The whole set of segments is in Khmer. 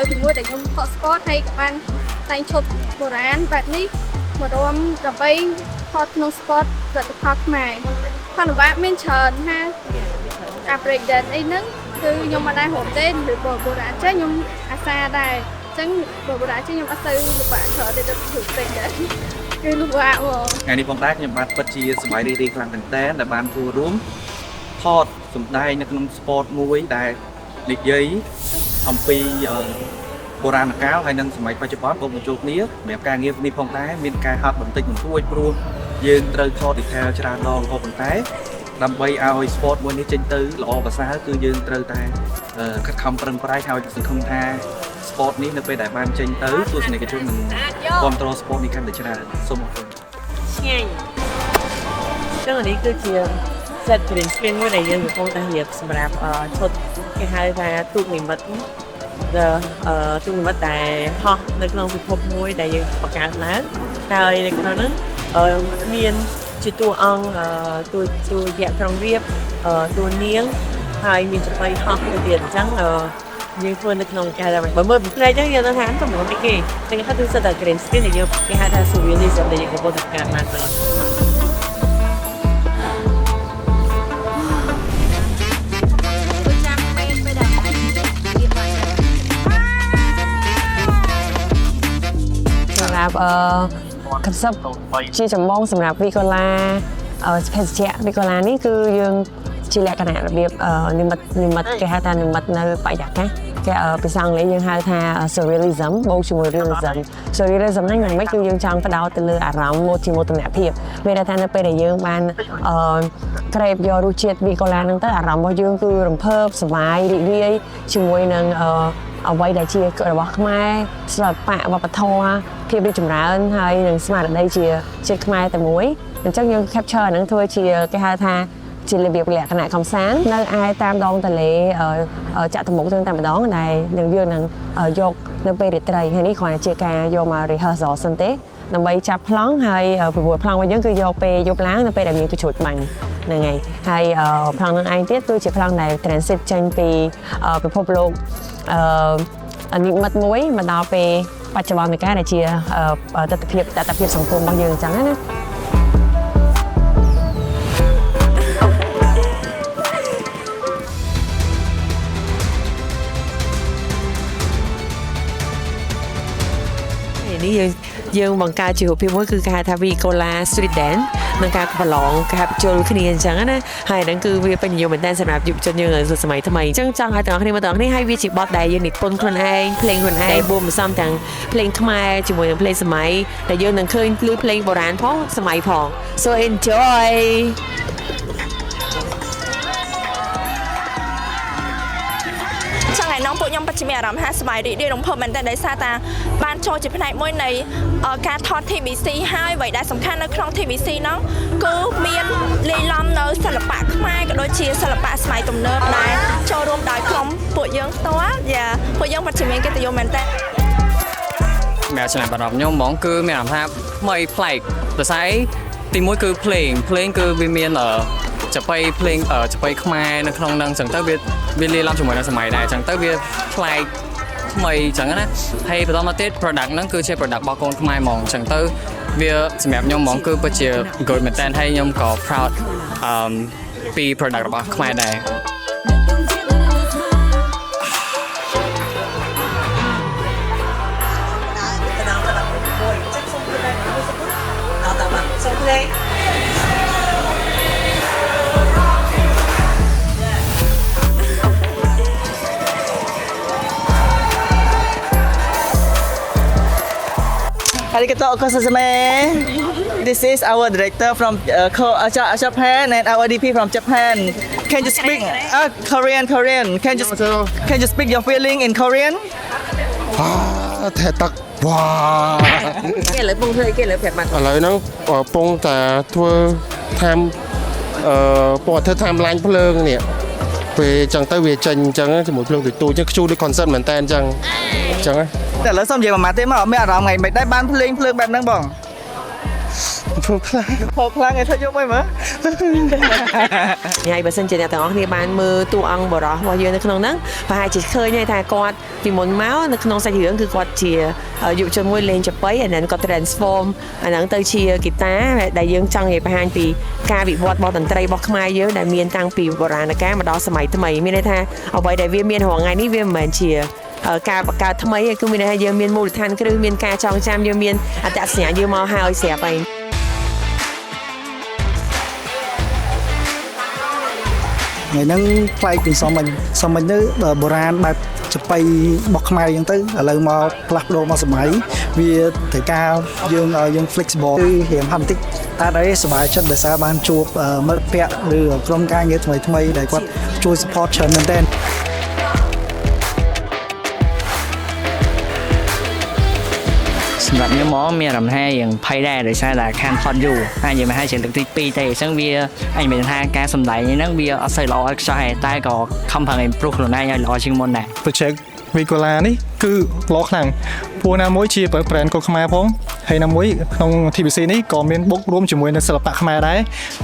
លើកទី1ដែលខ្ញុំថត spot ហើយក៏បានតែងឈុតបុរាណបែបនេះមករួមដើម្បីថតក្នុង spot ផលិតផលខ្មែរផលលំបាកមានច្រើនហាអា break dance អីហ្នឹងគឺខ្ញុំមិនដែររត់ទេឬក៏បុរាណចេះខ្ញុំអាសាដែរអញ្ចឹងបើបុរាណចេះខ្ញុំអត់សូវលំបាកច្រើនទេទៅធ្វើ break dance គឺលំបាកហ្មង ថ្ងៃនេះផងដែរខ្ញុំបាទពិតជាសប្បាយរីករាយខ្លាំងមែនទែនដែលបានចូលរួមថតសម្ដែងនៅក្នុង spot មួយដែលនិយាយអំពីបុរាណកាលហើយនិងសម័យបច្ចុប្បន្នបូកបញ្ចូលគ្នាសម្រាប់ការងារនេះផងដែរមានការហត់បន្តិចបន្តួចព្រោះយើងត្រូវថត detail ច្រើនដងក៏ប៉ុន្តែដើម្បីឲ្យ spot មួយនេះចេញទៅល្អប្រសើរគឺយើងត្រូវតែខិតខំប្រឹងប្រែងហើយសង្ឃឹមថា spot នេះនៅពេលដែលបានចេញទៅទស្សនិកជននឹងគ្រប់គ្រង spot នេះកាន់តែច្រើនសូមអរគុណ ឆ្ងាញ់ចឹងអានេះគឺជា set green screen មួយដែលយើងកំពុងតែរៀបសម្រាប់ឈុតគេហៅថាទូកនិមិត្ត the ទូកនិមិត្តដែលហោះនៅក្នុងពិភពមួយដែលយើងបង្កើតឡើងហើយនៅក្នុងហ្នឹងមានជាតួអង្គតួតួយក្សក្រុងរៀបតួនាងហើយមានចប៉ីហោះទៅទៀតអញ្ចឹងយើងធ្វើនៅក្នុងគេហៅថាបើមើលពីផ្នែកហ្នឹងយើងនឹងថាទំនងអីគេតែគេថាគឺសិតតែ green screen ដែលយើងគេហៅថា surrealism ដែលយើងកំពុងតែកើតឡើងទៅ ចាំពេលពេលដែលរៀបបាន សម្រាប់concept ជាចម្បងសម្រាប់វីកូឡាភេសជ្ជៈវីកូឡានេះគឺយើងជាលក្ខណៈរបៀបនិមិត្តនិមិត្តគេហៅថានិមិត្តនៅបរិយាកាសគេភាសាអង់គ្លេសយើងហៅថា surrealism បូកជាមួយ realism surrealism ហ្នឹងយ៉ាងម៉េចគឺយើងចង់ផ្ដោតទៅលើអារម្មណ៍មោទមោទនភាពមានន័យថានៅពេលដែលយើងបានក្រេបយករសជាតិវីកូឡាហ្នឹងទៅអារម្មណ៍របស់យើងគឺរំភើបសប្បាយរីករាយជាមួយនឹងអ្វីដែលជារបស់ខ្មែរសិល្បៈវប្បធម៌ភាពរីកចម្រើនហើយនឹងស្មារតីជាជាតិខ្មែរតែមួយអញ្ចឹងយើង capture អាហ្នឹងធ្វើជាគេហៅថាជារបៀបលក្ខណៈកំសាន្តនៅឯតាមដងទន្លេចតុមុខទាំងតែម្ដងដែលនឹងយើងនឹងយកនៅពេលរាត្រីហើយនេះគ្រាន់តែជាការយកមក rehearsal សិនទេដើម្បីចាប់ប្លង់ហើយព្រោះប្លង់របស់យើងគឺយកពេលយប់ឡើងនៅពេលដែលមានកាំជ្រួចបាញ់ហ្នឹងហើយហើយប្លង់នឹងឯងទៀតគឺជាប្លង់ដែល transit ចេញពីពិភពលោកនិមិត្តមួយមកដល់ពេលបច្ចុប្បន្ននៃការដែលជាទស្សនភាពតថភាពសង្គមរបស់យើងអញ្ចឹងណា នេះយើងយើងបង្កើតជារូបភាពមួយគឺគេហៅថា Vicola Street Dance នឹងការប្រឡងគេហៅបញ្ជុលគ្នាអញ្ចឹងណាហើយហ្នឹងគឺវាពេញនិយមមែនតើសម្រាប់យុវជនយើងនៅសម័យថ្មីអញ្ចឹងចង់ឲ្យទាំងអស់គ្នាមើលទាំងអស់គ្នាហើយវាជាបទដែលយើងនិពន្ធខ្លួនឯងភ្លេងខ្លួនឯងបួមផ្សំទាំងភ្លេងខ្មែរជាមួយនឹងភ្លេងសម័យដែលយើងនឹងឃើញឮភ្លេងបុរាណផងសម័យផង so enjoy. ចង់ឲ្យน้องពួកខ្ញុំពិតជាមានអារម្មណ៍ថាសប្បាយរីករាយរំភើបមែនទែនដោយសារតាបានចូលជាផ្នែកមួយនៃការថត TBC ហើយអ្វីដែលសំខាន់នៅក្នុង TBC ហ្នឹងគឺមានលាយឡំនៅសិល្បៈខ្មែរក៏ដូចជាសិល្បៈសម័យទំនើបដែលចូលរួមដោយក្រុមពួកយើងផ្ទាល់យ៉ាពួកយើងពិតជាមានកិត្តិយសមែនទែន សម្រាប់ចំណាប់អារម្មណ៍ខ្ញុំហ្មងគឺមានអារម្មណ៍ថាថ្មីប្លែកដោយសារអីទីមួយគឺភ្លេងភ្លេងគឺវាមានចាប៉ីភ្លេងចាប៉ីខ្មែរនៅក្នុងហ្នឹងអញ្ចឹងទៅវាវាលាយឡំជាមួយនឹងសម័យដែរអញ្ចឹងទៅវាប្លែកថ្មីអញ្ចឹងណាហើយបន្តមកទៀត product ហ្នឹងគឺជា product របស់កូនខ្មែរហ្មងអញ្ចឹងទៅវាសម្រាប់ខ្ញុំហ្មងគឺពិតជា good មែនតើហើយខ្ញុំក៏ proud ពី product របស់ខ្មែរដែរ សូមភ្លេង Arigatou gozaimasu. This is our director from Japan and our DP from Japan. Can you speak Korean? Korean. Can you speak your feeling in Korean? អាថែទឹកវ៉ា គេលើពងធ្វើគេលើប្រាប់មក ឥឡូវហ្នឹងកំពុងតែធ្វើតាមពណ៌ធ្វើ timeline ភ្លើងនេះពេលអញ្ចឹងទៅវាចេញអញ្ចឹងជាមួយភ្លើងទូចទូចអញ្ចឹងខ្ជូរដូច concert មែនតើអញ្ចឹងអញ្ចឹងណា តែឥឡូវសុំនិយាយមួយម៉ាត់ទេមកមានអារម្មណ៍ថ្ងៃមិនដែរបានភ្លេងភ្លើងបែបហ្នឹងបង ភពខ្លាំង ភពខ្លាំងឯងធ្វើយកមួយមើល ហើយបើសិនជាអ្នកទាំងអស់គ្នាបានមើលតួអង្គបរោះរបស់យើងនៅក្នុងហ្នឹងប្រហែលជាឃើញហើយថាគាត់ពីមុនមកនៅក្នុងសាច់រឿងគឺគាត់ជាយុវជនមួយលេងចាប៉ីអាហ្នឹងគាត់ transform អាហ្នឹងទៅជាហ្គីតាដែលយើងចង់និយាយបង្ហាញពីការវិវត្តរបស់តន្ត្រីរបស់ខ្មែរយើងដែលមានតាំងពីបុរាណកាលមកដល់សម័យថ្មីមានន័យថាអ្វីដែលវាមានរាល់ថ្ងៃនេះវាមិនមែនជាការបង្កើតថ្មីទេគឺមានន័យថាយើងមានមូលដ្ឋានគ្រឹះមានការចងចាំយើងមានអត្តសញ្ញាណយើងមកហើយស្រាប់ហើយ ថ្ងៃហ្នឹងប្លែកពីសមមិញសមមិញទៅបុរាណបែបចាប៉ីរបស់ខ្មែរអញ្ចឹងទៅឥឡូវមកផ្លាស់ប្ដូរមកសម័យវាត្រូវការយើងឲ្យយើង flexible គឺរៀងហត់បន្តិចតែអីសប្បាយចិត្តដោយសារបានជួបមិត្តភ័ក្តិឬក្រុមការងារថ្មីថ្មីដែលគាត់ជួយ support ច្រើនមែនទែន សម្រាប់ខ្ញុំមកមានអារម្មណ៍ថារៀងភ័យដែរដោយសារតែខានថតយូរហើយនិយាយមកហើយជាលើកទី2ទេអញ្ចឹងវាអញមានថាការសម្ដែងហ្នឹងវាអត់សូវល្អឥតខ្ចោះទេតែក៏ខំប្រឹង improve ខ្លួនឯងឲ្យល្អជាងមុនដែរ project Vicola នេះគឺល្អខ្លាំងព្រោះណាមួយជា brand កូនខ្មែរផងហើយណាមួយក្នុង TBC នេះក៏មានបុករួមជាមួយនឹងសិល្បៈខ្មែរដែរ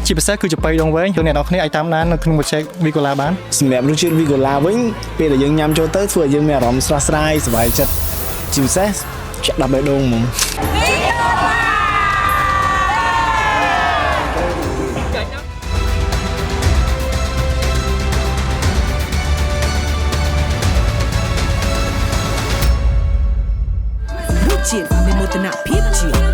ជាពិសេសគឺចាប៉ីដងវែងយើងអ្នកនរគ្នាអាចតាមដាននៅក្នុង project Vicola បាន សម្រាប់រសជាតិ Vicola វិញពេលដែលយើងញ៉ាំចូលទៅធ្វើឲ្យយើងមានអារម្មណ៍ស្រស់ស្រាយសប្បាយចិត្តជាពិសេសចាក់ដល់បេះដូងហ្មង រសជាតិនៃមោទនភាពជាតិ។